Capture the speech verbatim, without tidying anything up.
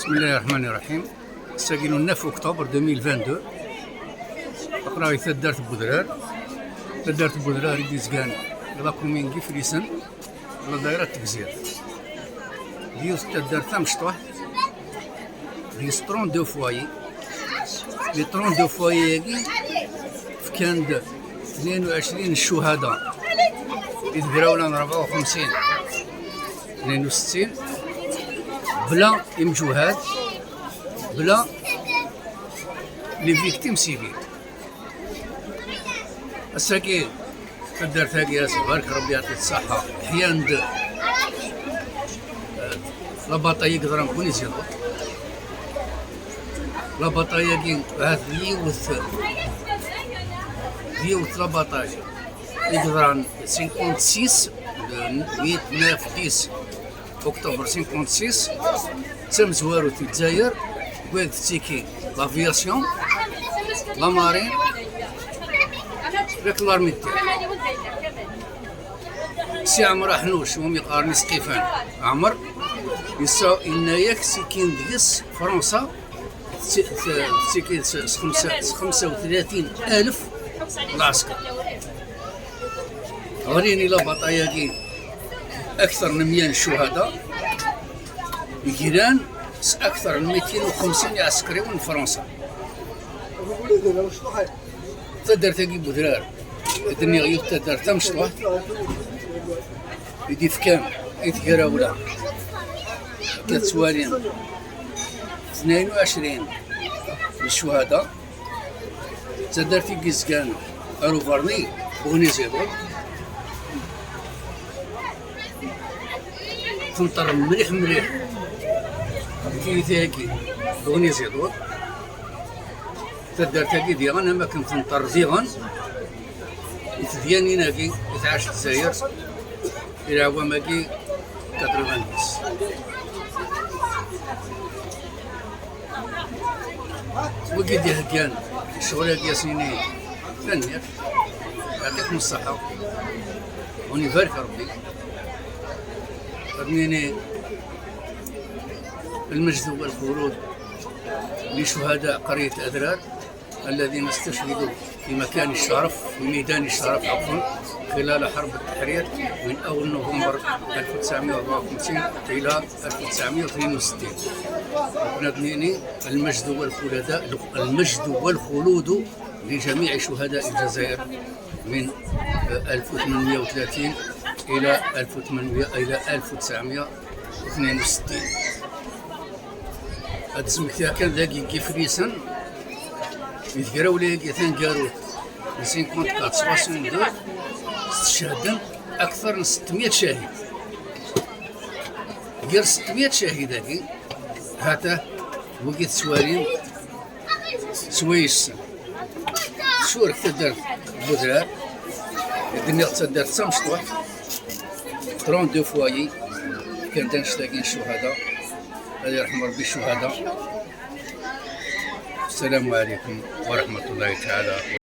بسم الله الرحمن الرحيم. Ass-agi n neuf octobre deux mille vingt-deux, aql-aɣ di taddart n Wedrar. Taddart n Wedrar i d-izgan la commune n Yiflisen, la daïra n Tegzirt. D yiwet n taddart tamecṭuḥt, deg-s trente-deux foyers. Les trente-deux foyers-agi fkan-d tnayen u ɛecrin n ccuhada i tegrawla n rebɛa u xemsin, tnayen u settin, bla imjuhad, bla les victimes civiles. Ass-agi, taddart-agi, ass barek Rebbi, yeɛṭi-tt ṣṣeḥḥa, ḥyan-d, eh, la bataille i yeḍran deg Bougnezidot. La bataille-agi, ahat d yiwet, d yiwet la bataille i yeḍran cinquante-six, le huit, neuf, dix octobre cinquante-six, d tamezwarut i Lezzayer, deg wayen tettiki l'aviation, la marine, yak l'armée de terre. Si Ɛmer Aḥnuc, umi qqaren Isqifan Ɛmer, yessa-, yenna-yak ttikin deg-s Fransa, ttikin s xemsa, s xemsa u tlatin alef lɛesker. Ɣlin i la bataille-agi akter n meyya n ccuhada, gran s akter n mitin u xemsin iɛsekriwen n Fransa. Taddart-agi n Wedrar, i d-nniɣ, yiwet taddart tamecṭuḥt i d-ifkan i tegrawla, akka tettwalim, tnayen u ɛecrin n ccuhada. D taddart i yezgan ar uberni Bougnezidot. Tenṭer mliḥ mliḥ tiyita-agi Bougnezidot. Taddart-agi diɣen, am akken tenṭer diɣen i tedyanin-agi i tɛac Lezzayer i leɛwam-agi quatre-vingt-dix. Wigi d-iheggan ccɣel-agi, ad sen-nini tanemmirt, yeɛṭikum ṣṣeḥḥa, ur ibarek Rebbi. Ad nini المجد والخلود لشهداء قرية أذرار الذين استشهدوا في مكان الشرف، في ميدان الشرف عفوا، خلال حرب التحرير من أول نوفمبر ألف وتسعمية وأربعة وخمسين إلى ألف وتسعمية وثنين وستين. Ad nini المجد والخلود، المجد والخلود لجميع شهداء الجزائر من ألف وثمانمية وثلاثين إلى ألف وثمانمية، إلى ألف وتسعمية وثنين وستين. Ad d-smektiɣ kan dagi n Yiflisen, di tegrawla-agi taneggarut n cinquante-quatre soixante-deux, stecheden akter n ستمية cahid. Gar ستمية cahid-agi, ha-t-a, wigi tettwalim, swayes tcurek taddart n Wedrar, i d-nniɣ d taddart d tamecṭuḥt, trente-deux foyers, fkan-d annect-agi n ccuhada, ad yerḥem Rebbi ccuhada. السلام عليكم ورحمة الله تعالى وبركاته.